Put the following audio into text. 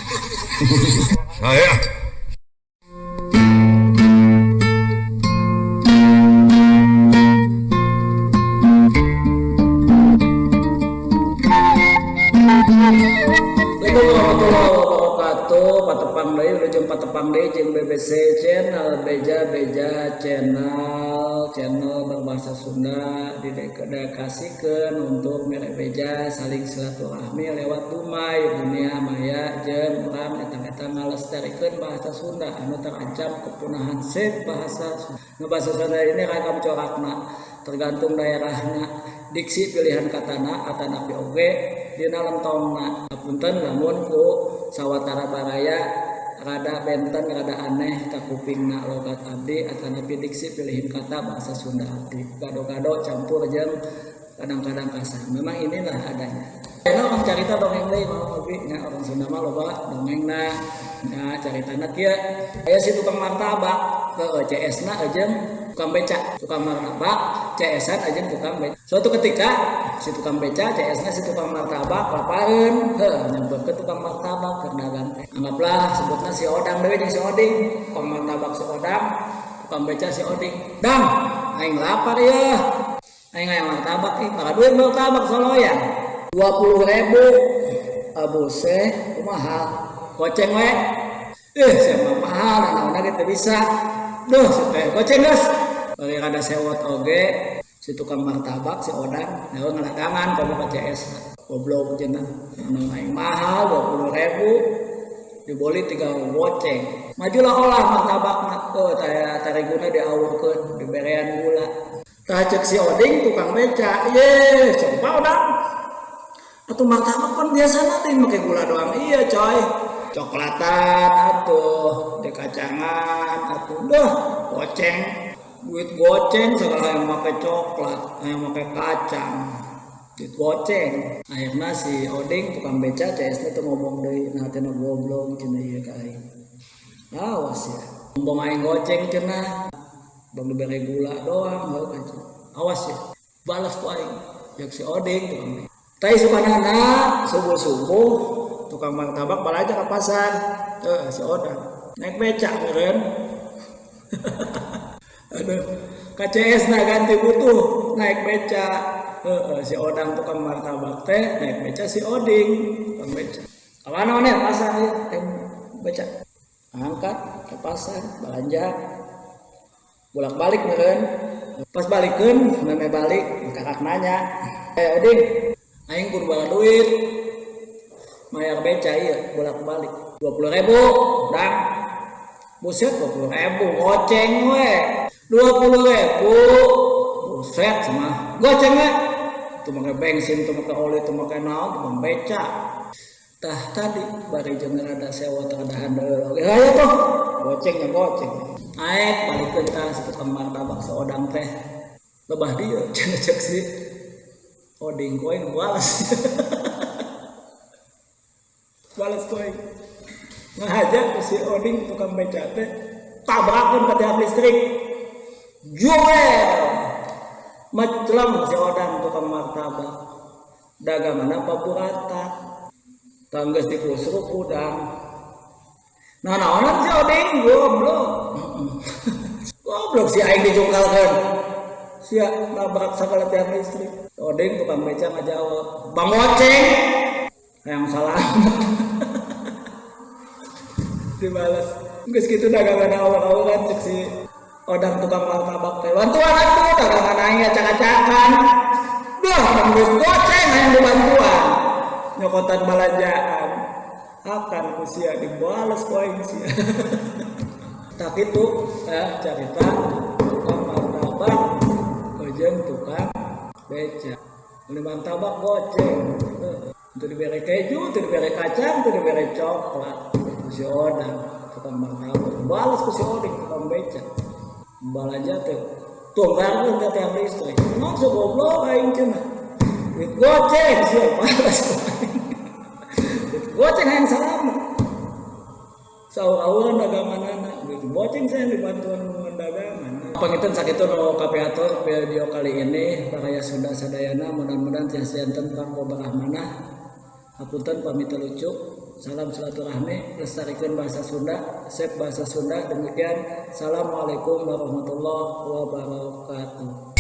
Saya. Assalamualaikum warahmatullahi wabarakatuh. Patepang deui wilujeng patepang deui jeung BBC Channel Beja Beja Channel, channel berbahasa Sunda didedikasikeun untuk mere beja saling silaturahmi lewat dumay dunia maya jeung urang eta-eta ngalestarikeun bahasa Sunda anu terancam kepunahan sep bahasa Sunda. Nu bahasa Sunda ini ragam corakna tergantung daerahna, diksi pilihan katana atanapi oge dina lentongna. Punten lamun ku sawatara baraya rada benten rada aneh ka kupingna logat abdi atanapi diksi pilihan kata bahasa Sunda abdi gado-gado campur jeung kadang-kadang kasar. Memang inilah adanya. Karena orang carita dongeng deui mah abdi nya, orang Sunda mah loba dongengna. Nah, caritana kieu aya si tukang martabak ke CS na jeung tukang beca, tukang martabak CS-an jeung tukang beca. Suatu ketika si tukang beca CS-na si tukang martabak lapareun, heuh nyamperkeun tukang martabak keur dagang teh. Anggaplah sebutna si Odang deui jeung si Oding, tukang martabak si Odang, tukang beca si Oding. Dang, aing lapar yeuh. Aing hayang martabak ih, baka duit martabak soloyan. 20.000. Abuse kumaha? Goceng we. Sia mah mahal, naon-naonna ge teu bisa. Duh, si teh goceng geus. Bari rada sewot oge si tukang martabak si Odang nyaho ngadagangan komo ka CS. Goblok cenah. Nu aing mahal 20.000 diboli 3 goceng. Majulah olah martabakna. Oh, tariguna diawurkeun, diberean gula. Tah cek si Oding tukang beca, ye, coba Odang. Atuh martabak kan biasana teh make gula doang. Iya, coy. Coklatan atuh, dikacangan atuh. Duh, goceng. Duit goceng segala yang make coklat, yang make kacang. Duit goceng. Akhirna si Oding tukang beca CS-na teu ngomong deui, nah teh goblok cenah ieu ka aing. Awas ya. Ngomong aing goceng cenah. Bang dibere gula doang heuh kaca. Awas ya. Balas ku aing. Jeung si Oding tukang beca. Tai sukanana subuh-subuh tukang martabak balanja ke pasar. Si Odang naik becak meureun. Aduh, KCS na ganti butuh naik becak. Si Odang tukang martabak teh naik becak si Oding tukang becak. Kawana maneh pasar ieu becak. Angkat ke pasar belanja bolak-balik meureun. Pas balikeun meme balik kakak nanya, Oding, aing kudu bawa duit mayar beca ieu bolak-balik 20.000 dang. Buset 20.000 goceng we. 20.000 buset mah goceng we. Itu make bensin, itu make oli, itu make naon, itu make beca. Tah tadi bari jeung rada sewa rada handel oge. Hayo tuh goceng nya goceng. Aek balikeun tah si tukang martabak si Odang teh. Lebah dieu cenah cek si Oding ku aing balas. Balas ku aing. Ngahaja si Oding tukang beca teh tabrakeun ka tiang listrik. Juel. Maclem si Odang tukang martabak. Daganganna papurata. Tanggeus dikusruk udang. Nah, naonan si Oding goblok. Goblok si aing dijungkalkeun. Sia nabrak sagala tiang listrik. Oding tukang beca ngajawab, "Bang goceng." Hayang salamet. Dibalas. Geus kitu dagangan awak-awakan cek si Odang tukang martabak teh. Bantuan atuh dagangan aing acak-acakan. Duh, bang geus goceng hayang dibantuan. Nyokotan balanjaan. Akan ku sia dibalas ku aing sia. Tak itu carita tukang martabak jeung tukang beca. Beli martabak goceng. Untuk diberi keju, untuk diberi kacang, untuk diberi coklat. Ku si Odang tukang martabak. Balas ku si Oding tukang beca. Balanja teh tunggarkeun ka tiang listrik. Maksud goblok aing cenah. Duit goceng sia balas ku aing. Duit goceng hayang salamet. Saur-auran daganganana. Duit goceng saya dibantuan ngomong dagangan. Panginten sakitu nu kapihatur video kali ini baraya Sunda sadayana, mudah-mudahan tiasa janten pangkobarahmanah. Hapunten pamit lucu. Salam silaturahmi, lestarikan bahasa Sunda, save bahasa Sunda. Demikian, assalamualaikum warahmatullahi wabarakatuh.